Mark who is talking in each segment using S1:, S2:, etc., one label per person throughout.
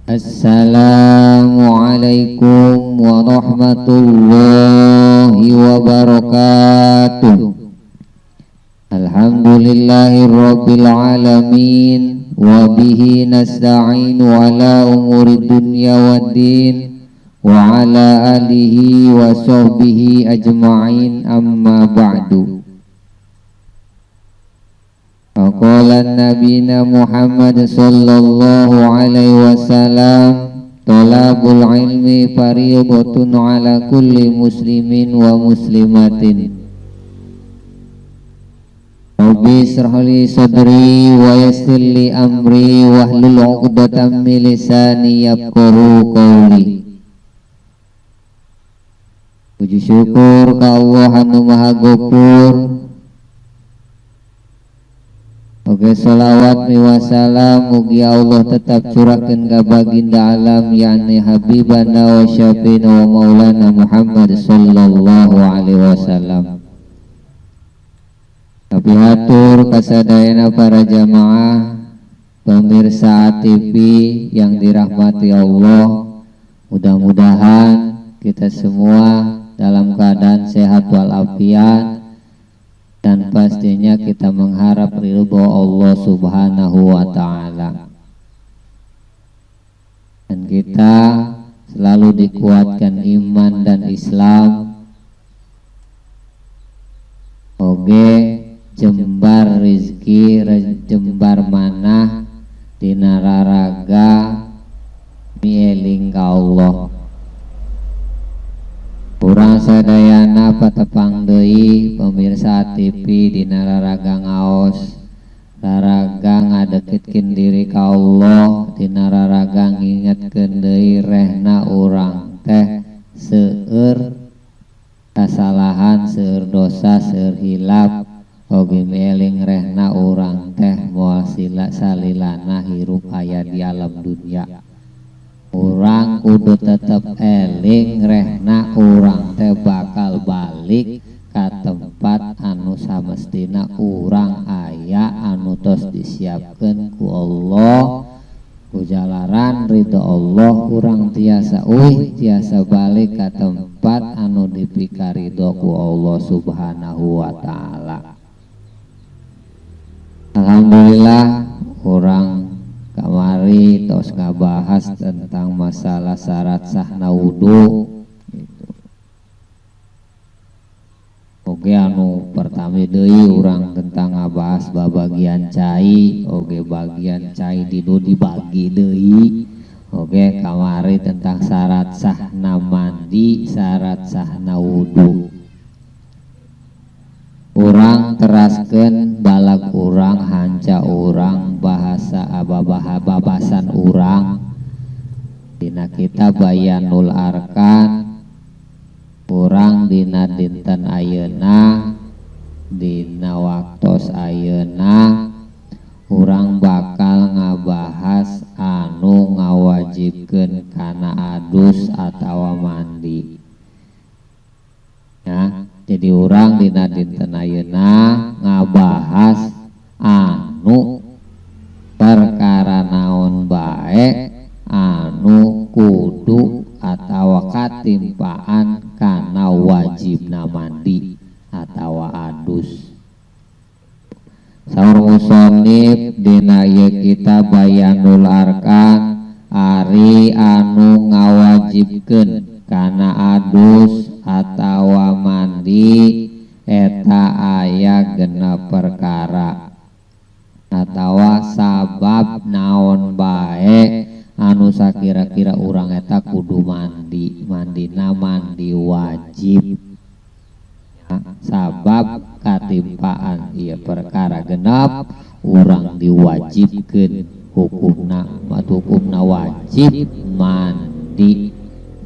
S1: Assalamualaikum warahmatullahi wabarakatuh. Alhamdulillahirabbil alamin, wa bihi nasta'inu ala umuri dunya waddin, wa ala alihi wa sahbihi ajma'in, amma ba'du. Faqala nabina Muhammad sallallahu alaihi wasallam, talabul ilmi fariidatun ala kulli muslimin wa muslimatin. Rabbi israh li sadri wa yassir li amri wahlul 'uqdatam min lisani yafqahu qawli. Puji syukur ka Allah anu Maha Gopur. Oke, salawat miwa salam mugi Allah tetap curahkan ka baginda alam, yakni habibana wa syafina wa maulana Muhammad sallallahu alaihi wasallam. Tapi hatur kasadayana para jamaah pemirsa TV yang dirahmati Allah, mudah-mudahan kita semua dalam keadaan sehat walafiat dan pastinya kita mengharap ridho Allah Subhanahu wa taala. Dan kita selalu dikuatkan iman dan Islam. Oge jembar rizki, jembar manah dina raraga mieling ka Allah. Urang sadayana patepang deui, pemirsa TV, dina raraga ngaos, raraga ngadeketkeun diri ka Allah, dina raraga ngingetkeun deui rehna urang teh seueur kasalahan, seueur dosa, seueur hilap. Oge mieling rehna urang teh moal sila salilana hirup aya di alam dunia. Urang kudu tetep eling rehna urang teh bakal balik ka tempat anu samestina urang aya, anu tos disiapkeun ku Allah. Ku jalaran ridho Allah urang tiasa uih, tiasa balik ka tempat anu dipikaridho ku Allah Subhanahu wa taala. Alhamdulillah, urang kamari tos ngabahas tentang masalah syarat sahna wudu gitu. Oke, anu pertama deui urang tentang ngabahas babagian cai. Oke, bagian cai didu dibagi deui. Oke, kamari tentang syarat sahna mandi, syarat sahna wudu. Urang teraskeun balag urang, hanca urang, bahasa ababaha babasan urang dina kitab Bayanul Arkan. Urang dina dinten ayeuna, dina waktos ayeuna, urang bakal ngabahas anu ngawajibkeun kana adus atawa mandi ya. Jadi urang dina dinten ayeuna ngabahas anu perkara naon bae anu kudu atawa katimpaan kana wajibna mandi atawa adus. Saur musonif dina ieu kitab Bayanul Arkan, ari anu ngawajibkeun kana adus atawa mandi eta aya 6 perkara, atawa sabab naon bae anu sakira-kira urang eta kudu mandi, mandina mandi wajib. Sabab katimpaan ieu perkara 6 urang diwajibkeun hukumna, hukumna wajib mandi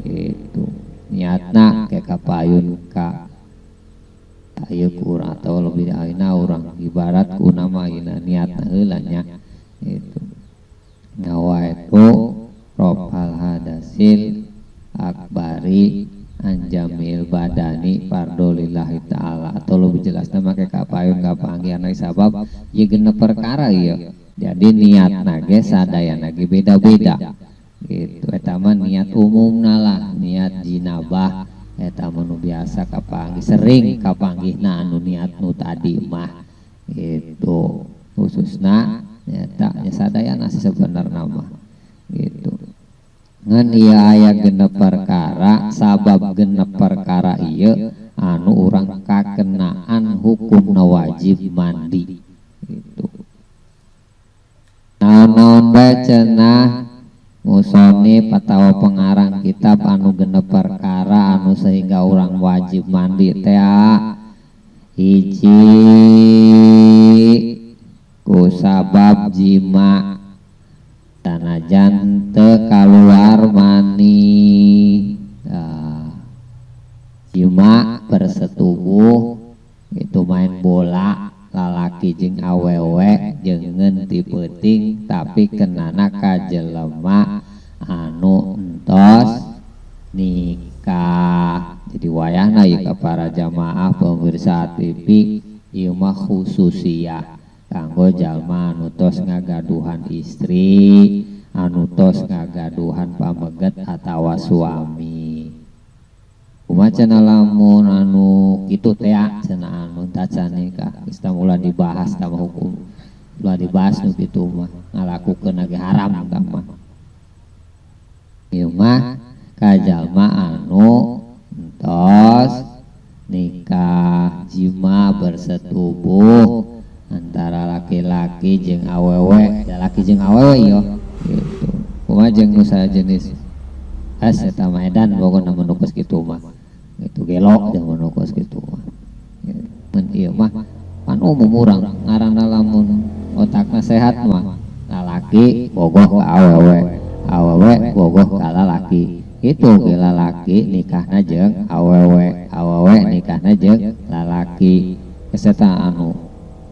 S1: gitu. Niatna ke kapayun ka ayeuna kurang atau lebih ayeuna urang ibarat ku nama ayeuna niatna heula nya itu nawaitu rofal hadasil akbari anjamil badani fardolillahi ta'ala, atau lebih jelasnya make kapayun kapanggihan sabab ieu 6 perkara ieu. Jadi niat nage sadayana ge beda-beda. Gitu eta mah niat umumna lah, niat jinabah eta mah nu biasa kapanggih, sering kapanggihna anu niat nu tadi mah gitu. Khususna nyata nya sadayana sih sebenarna mah gitu. Ngan ieu aya genep perkara, sabab genep perkara ieu anu urang kakenaan hukumna wajib mandi gitu. Naon-naon bae cenah musonif atawa pengarang kitab anu genep perkara anu sehingga urang wajib mandi teh hiji ku sabab jima sanajan teu kaluar mani. Nah, jima bersetubuh itu main bola lalaki jeung awewe jeung ti peuting tapi kenana ka jelema anu entos nikah. Jadi wayahna ieu ka para jamaah pemirsa TV ieu mah khususiyah kanggo jalma anu tos ngagaduhan istri, anu tos ngagaduhan pameget atawa suami. Kumaha cenah lamun anu kitu teh cenah anu tacan nikah geus tah ulah dibahas tah hukum, ulah dibahas nu kitu mah ngalakukeun ge haram tah mah. Ieu mah ka jalma anu entos nikah, jima bersetubuh antara laki-laki jeung awewe, lalaki jeung awewe yo gitu. Kumaha jeung nu sajenis as eta mah edan pokona mun nu kos kitu mah. Itu gelo jeung nu kos kitu mah. Mun ieu mah pan umum urang ngaranna lamun otakna sehat mah lalaki bogoh ka awewe, awewe bogoh ka lalaki. Itu ge lalaki nikahna jeung awewe, awewe nikahna jeung lalaki. Keseta anu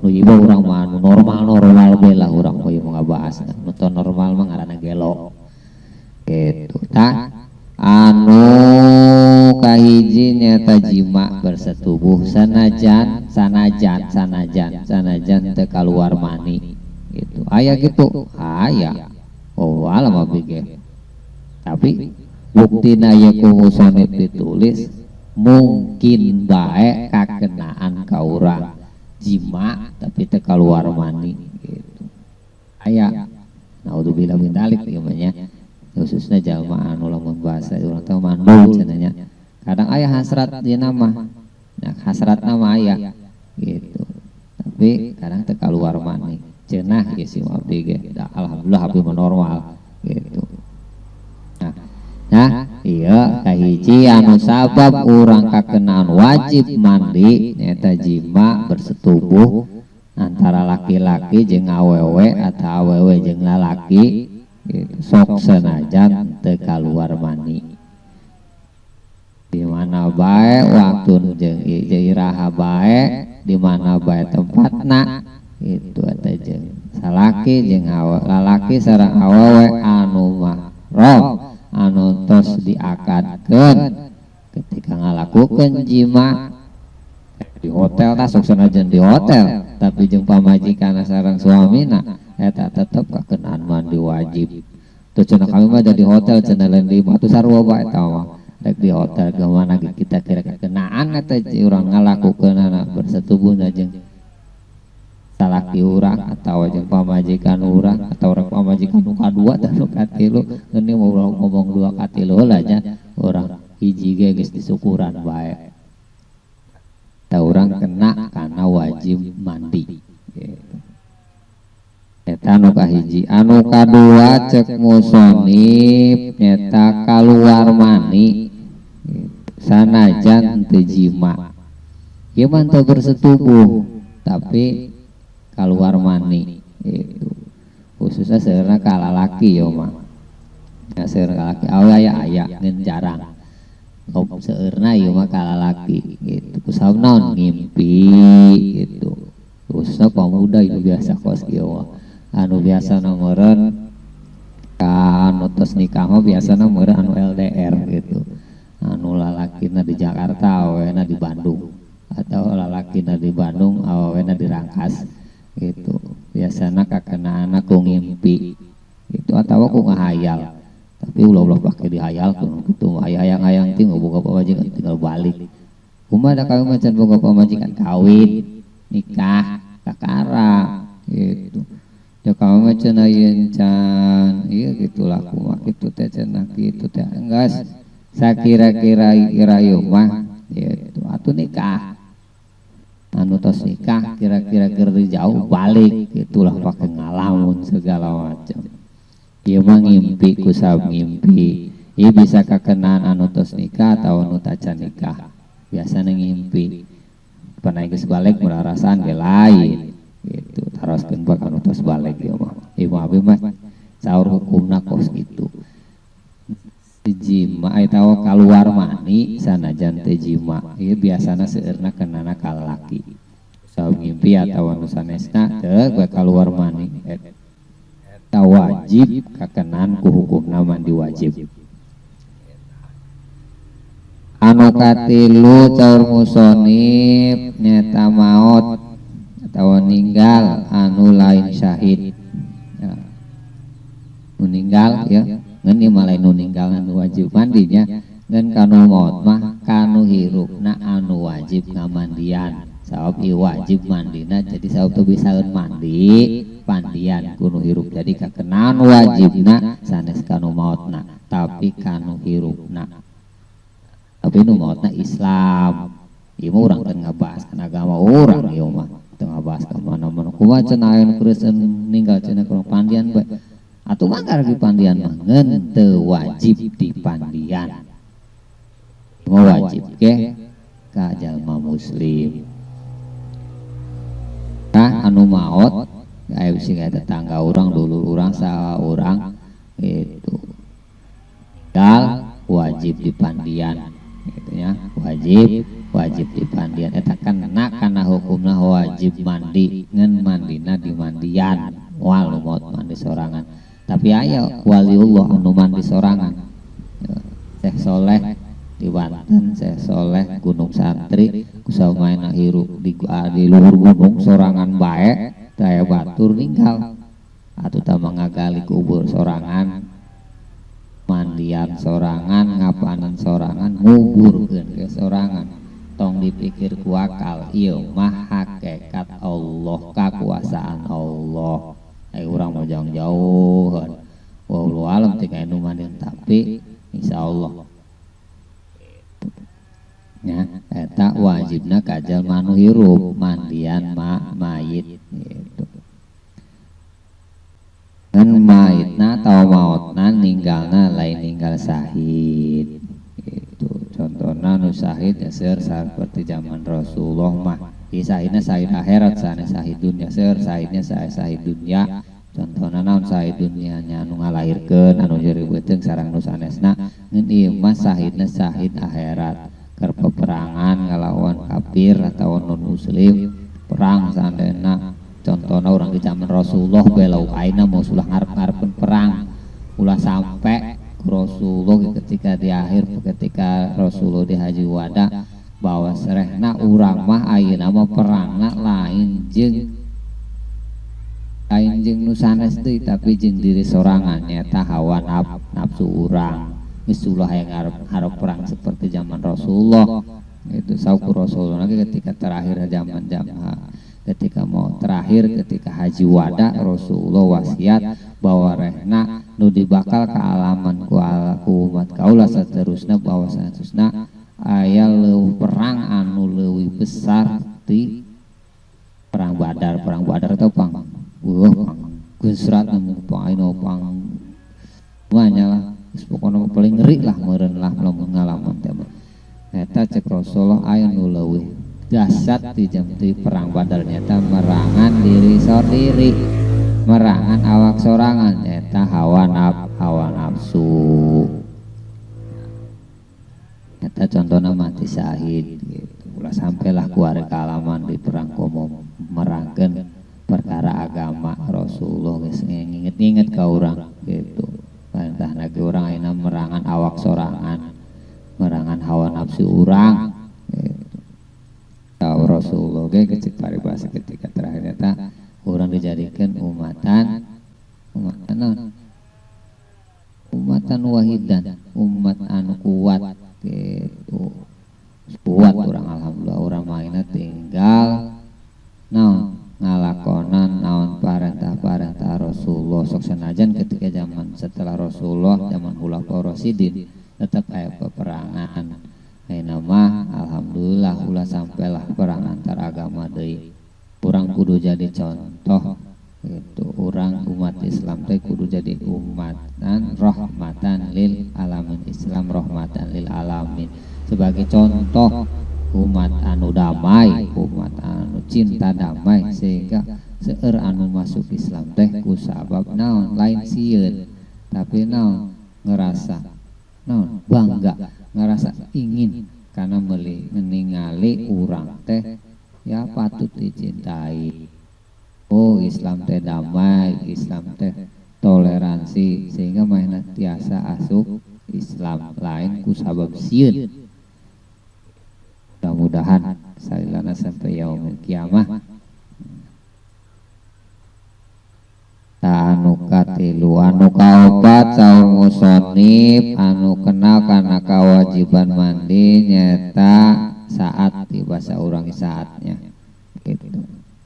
S1: nu ieu urang mah anu normal-normal bae lah urang mah ieu mah ngabahasna. Nu teu normal mah ngaranna gelo. Gitu tah. Anu kahiji nyata jima bersetubuh sanajan sanajan sanajan sanajan teu kaluar mani gitu. Aya gitu, aya. Oh alam abdi ge. Tapi buktina ieu ku musonif ditulis mungkin bae kakenaan ka urang jima tapi teu kaluar mani gitu. Aya. Naudzubillah min dzalik ieu mah nya. Khususnya jalma anu lamun bahasa urang teh mandul cenah nya. Kadang aya hasrat dina mah. Nah, hasratna mah aya gitu. Tapi kadang teu kaluar mani. Cenah ieu si abdi ge. Da alhamdulillah abdi mah normal gitu. Nah, ieu kahiji anu sabab urang kakenaan wajib mandi nyaeta jima bersetubuh antara laki-laki jeung awewe atau awewe jeung lalaki gitu. Sok senajan teu kaluar mani. Di mana bae waktu jeung iraha bae, di mana bae tempatna itu eta jeung salaki jeung awe, lalaki sareng awewe anu mahram anu tos diakadkeun ketika ngalakukeun jima di hotel tah sok sanajan di hotel tapi jeung pamajikan sareng suamina eta tetep kakenaan mandi wajib. Tuh cenah kami mah di hotel cenah lain di imah tuh sarua bae eta mah. Rek di hotel ke mana ge kita kira kakenaan eta urang ngalakukeunana bersetubuhna jeung salaki urang atau jeung pamajikan urang atau urang pamajikan nu kadua tah nu katilu. Geuni mau ngomong dua katilu heula nya urang hiji ge geus disukuran bae. Tah urang kena kana wajib mandi gitu. Eta anu kahiji. Anu kadua cek musonif nyata kaluar mani sanajan teu jima. Ieu mah teu bersetubuh tapi kaluar mani gitu. Khususnya seurna ka lalaki ieu mah. Ya seurna lalaki awe aya aya ngan jarang. Kom seurna ieu mah ka lalaki gitu. Kusabab naon ngimpi gitu. Khususnya pemuda itu biasa kos kieu mah. Anu biasa meureun ka anu tos nikah mah biasana meureun anu LDR gitu. Anu lalakina di Jakarta awewena di Bandung atau lalakina di Bandung awewena di Rangkas gitu. Biasana kakenaanna ku ngimpi gitu atawa ku ngahayal. Tapi ulah-ulah pake dihayalkeun kitu mah aya hayang-hayang teh boga pamajikan tinggal balik. Kumaha da kawin mah can boga pamajikan kawin, nikah, kakara gitu. Da kawin mah cenah yeun can ieu gitulah kumaha kitu teh cenah kitu teh enggeus sakira-kira kira ieu mah gitu atuh nikah. Anu tos nikah kira-kira keur jauh balik gitulah pake ngalamun segala macam. Ieu mah ngimpi kusab ngimpi. Ieu bisa kakenaan anu tos nikah atau anu tacan nikah. Biasana ngimpi. Pernah geus balik merarasaan ge lain gitu. Taroskeun bak anu tos balik ieu mah. Ieu mah abi mah saur hukumna kos kitu. Jima atawa kaluar mani sanajan teu jima. Ieu biasana seueurna kenana ka lalaki. Saur ngimpi atawa nu sanesna teu bae kaluar mani. Eta wajib kakenan ku hukumna mandi wajib. Anu katilu caur musonib nyata maot atawa ninggal anu lain syahid. Ya. Nu ninggal ya, ngan ieu mah lain nu ninggal anu wajib mandinya, ngan kanu maot mah kanu hirupna anu wajib ngamandian. Sabab ieu wajib mandina jadi sabab teu bisaeun mandi pandian kudu hirup jadi kakenaan wajibna sanes kanu maotna tapi kanu hirupna. Tapi nu maotna Islam. Ieu mah urang teu ngabahas kana agama urang ieu mah teu ngabahas ka mana-mana. Kumaha cenah aya nu Kristen ninggal cenah kurang pandian bae. Atuh mangga di pandian mah ngan teu wajib di pandian. Mah wajib ke ka jalma muslim. Nah, anu maot aya bisi ka tetangga urang dulur urang saha urang gitu. Gal wajib dipandian gitu ya, wajib dipandian eta kan kena kana hukumna wajib mandi ngan mandina di mandian moal nu maot mandi sorangan. Tapi aya waliullah anu mandi sorangan. Syekh Soleh di Banten, Syekh Soleh Gunung Santri kusamaina hirup di luhur gunung sorangan bae teu aya batur ninggal. Atuh tah ngagali kubur sorangan, mandian sorangan, ngapanan sorangan, nguburkeun ge sorangan. Tong dipikir ku akal, ieu mah hakikat Allah, kakuasaan Allah. Ai urang mah jauh-jauh. Wallahu alam teh nu mandian tapi insyaallah. Ya, eta wajibna ka jalma nu hirup mandian mayit gitu. Ngan mayitna atawa maotna ninggalna lain ninggal syahid gitu. Contohna nu syahid ya seueur seperti zaman Rasulullah mah. Ieu syahidna syahid akhirat sanes syahid dunya, seueur syahidnya syahid dunya. Contohna naon syahid dunya nya anu ngalahirkeun anu nyeri beuteung sareng nu sanesna. Ngan ieu mah syahidna syahid akhirat. Keur peperangan ngalawan kafir atau non muslim perang saandena. Contohna urang di zaman Rasulullah belau ayeuna mau ulah ngarep-ngarepeun perang ulah sampai Rasulullah ketika di akhir ketika Rasulullah di haji wada bahwa serehna urang mah ayeuna mah perangna lain jeung nu sanes deui tapi jeung diri sorangan nyata hawa nafsu urang. Geus ulah hayang ngarep perang seperti zaman Rasulullah itu saukur Rasulullah lagi ketika terakhir zaman jamaah ketika mau terakhir ketika haji wada Rasulullah wasiat bahwa rehna nu dibakal ke alaman ku umat kaula seterusna bahwa seterusna aya leuwih perang anu leuwih besar di perang Badar. Perang Badar itu pang weuh pang gesrat nemu pang ayeuna pang banyak lah. Geus pokona paling ngeri lah meureun lah lamun ngalaman teh mah. Eta cek Rasulullah aya nu leuwih dahsyat di jam di perang Badar nyata merangan diri sendiri, merangan awak sorangan nyata hawa nafsu. Nyata contohna mati syahid gitu. Ulah sampailah keluarga kalaman di perang komo merangkeun perkara agama Rasulullah geus nginget-nginget ka urang gitu. Entah lagi urang ayeuna merangan awak sorangan, merangan hawa nafsu urang gitu. Tahu Rasulullah ge kecik paribasa ketika terakhir eta urang dijadikan umatan, umatan naon? Umat Ummatan wahidan, umat anu kuat gitu. Kuat urang alhamdulillah, urang mainna tinggal naon ngalakonan naon parentah-parentah Rasulullah. Sok senajan ketika zaman setelah Rasulullah, zaman Khulafaur Rasyidin, tetap aya peperangan. Ayeuna mah alhamdulillah ulah sampailah perang antar agama deui. Urang kudu jadi contoh gitu. Urang umat Islam teh kudu jadi umatan rahmatan lil alamin, Islam rahmatan lil alamin, sebagai contoh umat anu damai, umat anu cinta damai, sehingga seueur anu masuk Islam teh ku sabab naon, lain sieun tapi naon, ngerasa naon, bangga, ngerasa ingin karena meli meningali urang teh ya patut dicintai. Oh, Islam teh damai, Islam teh toleransi, sehingga mainna tiasa asup Islam, lain ku sabab sieun. Mudah-mudahan salilana sampai yaumil kiamah. Ta anu katilu, anu kaopat, saur musonib anu kenal kana kewajiban mandi nyata saat di bahasa urang saatnya gitu,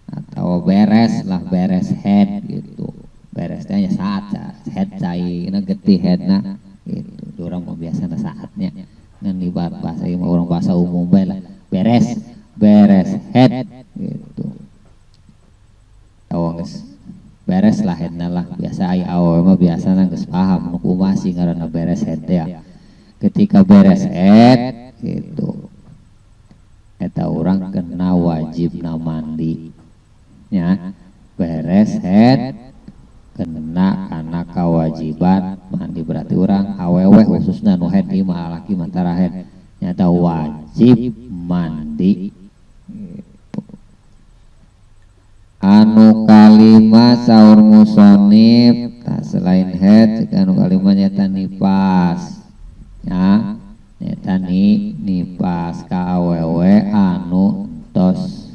S1: atau beres lah, beres head gitu. Beresnya ya saat head cai na getih headna gitu. Urang mah biasana saatnya ngan di bahasa ieu mah urang bahasa umum bae lah, beres, beres head gitu. Tahu geus beres lah headna lah, biasa aya awewe mah biasana geus paham nu kumaha sih ngaranna beres head ya. Ketika beres head gitu, eta urang kena wajibna mandi nya. Beres head kena karena kewajiban mandi, berarti urang awewe khususnya nu head ieu mah, laki mah tara head, nyata wajib mandi. Anu kalima saur musonib tak selain head, anu kalima nyata nipas ya, nyata ni nipas ka awewe anu tos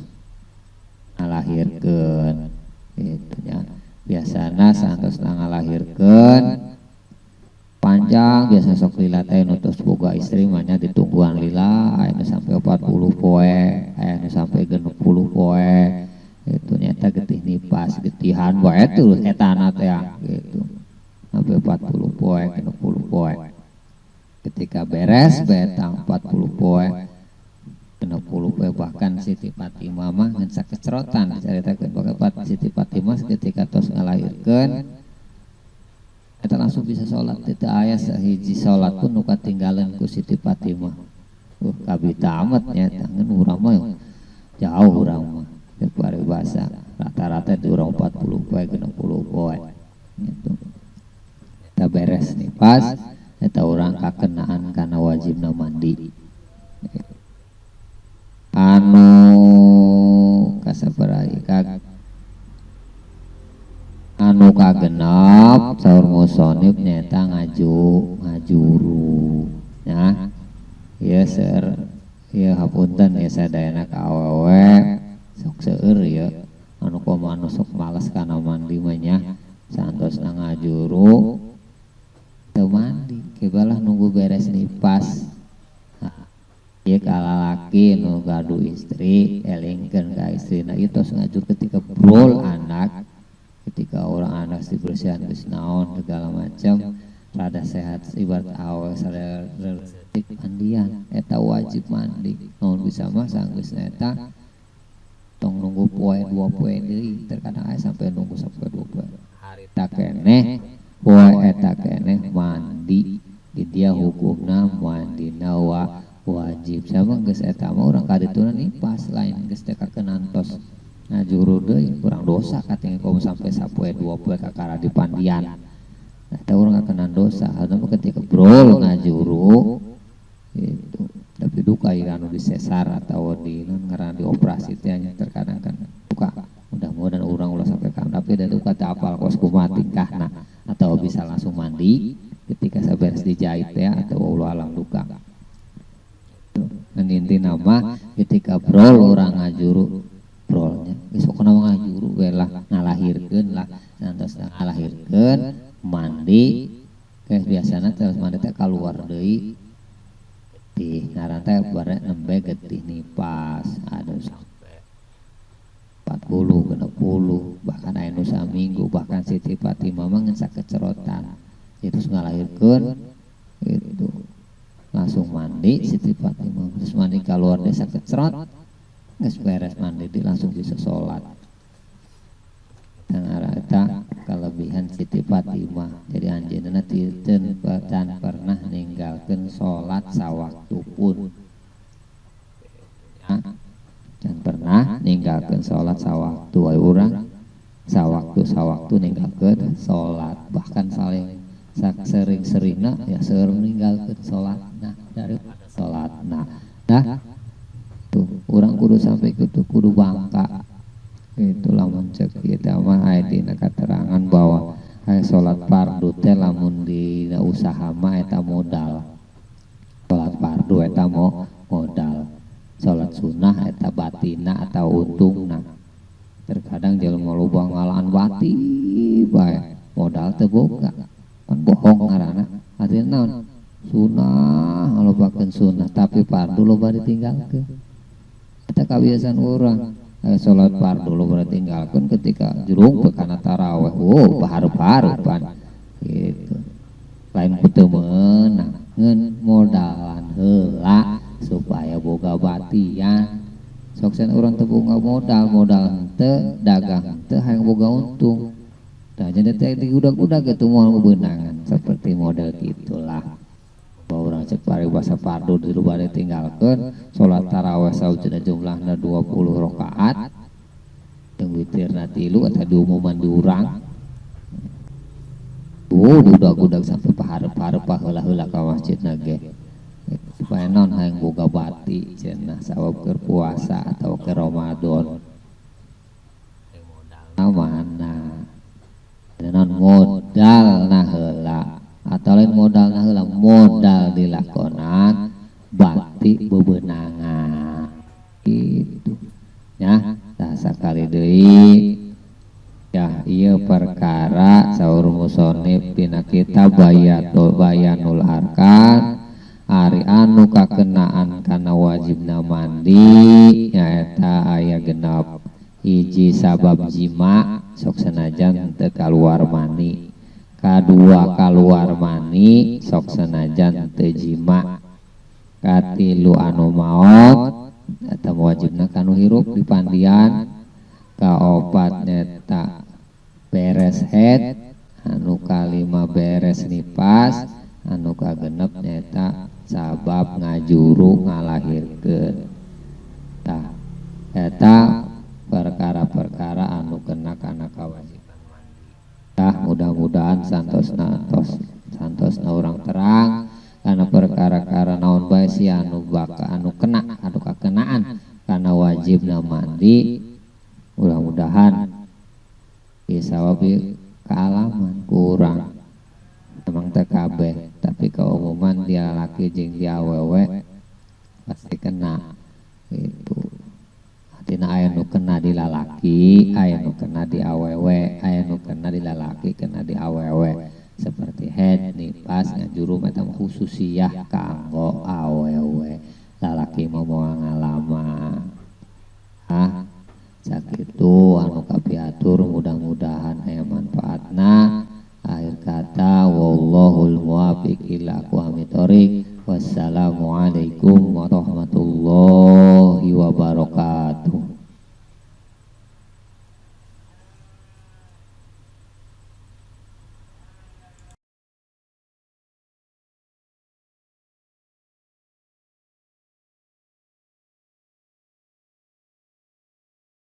S1: ngalahirkeun gitu nya. Biasana saantos ngalahirkeun panjang biasa sok lila teh, nu tos boga istri mah nya ditungguan lila, aya nu sampai 40 poe, aya nu sampai 60 poe itu, nyata getih nipas getihan wae terus etana teh gitu sampai 40 poe, 60 poe. Ketika beres betang 40 poe, 60 poe, bahkan Siti Fatimah mah ngan sakecerotan dicaritakeun bapak. Siti Fatimah ketika tos ngalahirkeun eta langsung bisa sholat, teu aya sahiji sholat pun nu katinggalan ku Siti Fatimah. Kabita amat nya ngan urang mah jauh, urang mah paribasa rata-rata di urang 40 poe, 60 poe gitu. Eta beres nipas eta urang kakenaan kana wajibna mandi. Anu kasabaraha ka anu kagenep saur musonib nyata ngaju ngajuru nya. Ieu seueur ieu, hapunten ya sadayana ka awewe, sok seueur ieu anu komo anu sok males kana mandi mah nya, saantosna ngajuru teu mandi, kebalah nunggu beres nipas. Ieu ka lalaki nu gaduh istri, elingkeun ka istrina ieu tos ngajur ketika brol anak, ketika orang anak dibersihan geus naon segala macam rada sehat, ibarat awewe sadaya mandian eta wajib mandi. Naon bisa mah sanggeusna eta tong nunggu poe dua poe deui, terkadang aya sampai nunggu sampai dua poe, harita keneh poe eta keneh mandi. Di dia hukumna mandina wajib sama geus eta mah urang kadituna nipas, lain geus teh kakenantos ngajuru deui kurang dosa katinggal komo sampai sapoe dua poe kakara di pandian. Nah, eta urang kakenan dosa anu ketika brol ngajuru itu. Tapi duka ieu anu disesar atau di non ngaran dioperasi teh nya, terkadang kan duka. Mudah-mudahan urang ulah sampai ka, tapi da duka teh apal kos kumaha tingkahna atau bisa langsung mandi ketika saberes dijahit ya, atau Allah alam duka. Ngan intina mah ketika brol urang ngajuru, brolnya geus pokona mah ngajuru we lah, ngalahirkeun lah, santos ngalahirkeun mandi. Geus biasana teh mandi teh kaluar deui getih, ngaran teh bare nembe getih nipas. Aduh, 40 60, bahkan aya nu saminggu, bahkan Siti Fatimah mah ngan sakecerotan itu ngalahirkeun itu langsung mandi. Siti Fatimah terus mandi keluar desa kecerot, geus beres mandi di langsung bisa sholat. Dan eta kelebihan Siti Fatimah, jadi anjeunna can pernah ninggalkeun sholat sawaktu pun ya, can pernah ninggalkeun sholat sawaktu. Aya urang sawaktu-sawaktu ninggalkeun sholat, bahkan saling sering-seringna ya sering ninggalkeun sholat. Nah, dari sholat, nah nah tuh urang kudu sampai kudu kudu bangka itu. Lamun cek kita mah aya dina keterangan bahwa aya salat fardu teh lamun dina usaha mah eta modal, salat fardu eta mo modal, salat sunnah eta batina atau untungna. Terkadang jelema loba ngalaan bati bae, modal teu boga, kan bohong ngaranna. Artinya naon? Sunnah ngalobakeun sunnah, tapi fardu loba ditinggalkeun. Eta kabiasaan urang. Salat fardu loba ditinggalkeun, ketika jurung kana taraweh, oh paharup-harupan gitu. Lain ku teu meunang, ngeun modalan heula supaya boga batian. Sok sen urang teu boga modal, modal henteu, dagang henteu, hayang boga untung. Nah, jadi teh digudag-gudag gitu moal beunangan, seperti model gitulah. Bahwa urang cek paribasa fardu di bade tinggalkeun, salat taraweh saujana jumlahna 20 rakaat jeung witirna 3 eta diumuman di urang. Oh, diudag-udag sampai pahareup-hareup, heula-heula ka masjidna ge. Supaya naon? Hayang boga bati cenah, sabab keur puasa atau ke Ramadan. Mana? Non modal nah heula atau lain modal nah heula, modal dilakonan bati bebenangan itu ya. Tah, sakali deui ya, ieu perkara saur musonif dina kitab Bayatul Bayanul Arkan, ari anu kakenaan kana wajibna mandi nyaeta aya 6. Hiji, sabab jima, sok senajan teu kaluar mani. Kadua, kaluar mani, sok senajan teu jima. Katilu, anu maot eta wajibna kanu hirup dipandian. Kaopat nyata beres haid, anu kalima beres nipas, anu kagenep nyata sabab ngajuru ngalahirkeun. Tah, eta perkara-perkara anu kena kana kewajiban mandi. Tah, mudah-mudahan santosna tos santosna urang terang karena perkara-perkara naon bae sih anu baka anu kena anu kakenaan karena wajibna mandi. Mudah-mudahan isawab kealaman kurang emang teu kabeh, tapi keumuman dia laki jeung dia awewe pasti kena itu. Artinya aya nu kena di lalaki, aya nu kena di awewe, aya nu kena di lalaki, kena di awewe, seperti haid, nipas, ngajuru eta khususiyah kanggo awewe, lalaki mah moal ngalaman. Ah, sakitu anu kapiatur, mudah-mudahan aya manfaatna. Akhir kata, wallahul muwaffiq ila aqwamit thoriq. Wassalamualaikum.